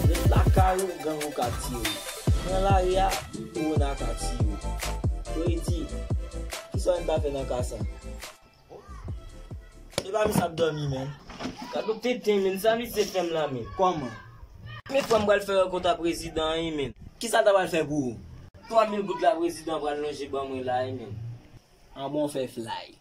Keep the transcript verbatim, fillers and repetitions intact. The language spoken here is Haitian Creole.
Ret lakay ou, gang ou ka tiye w. Nan lari a, kowona ka tiye w. Fredi, kisa w menm ta fè nan ka sa? Se pa misye ap dòmi, menm. Gad yon tenten, menm. Sa misye fè m la, menm. Kòman? Men frè m pral fè rankont ak prezidan an, menm. Kisa l ta pral fè pou ou? Twa mil goud la prezidan pral lonje ban mwen la, menm. An bon fè fly.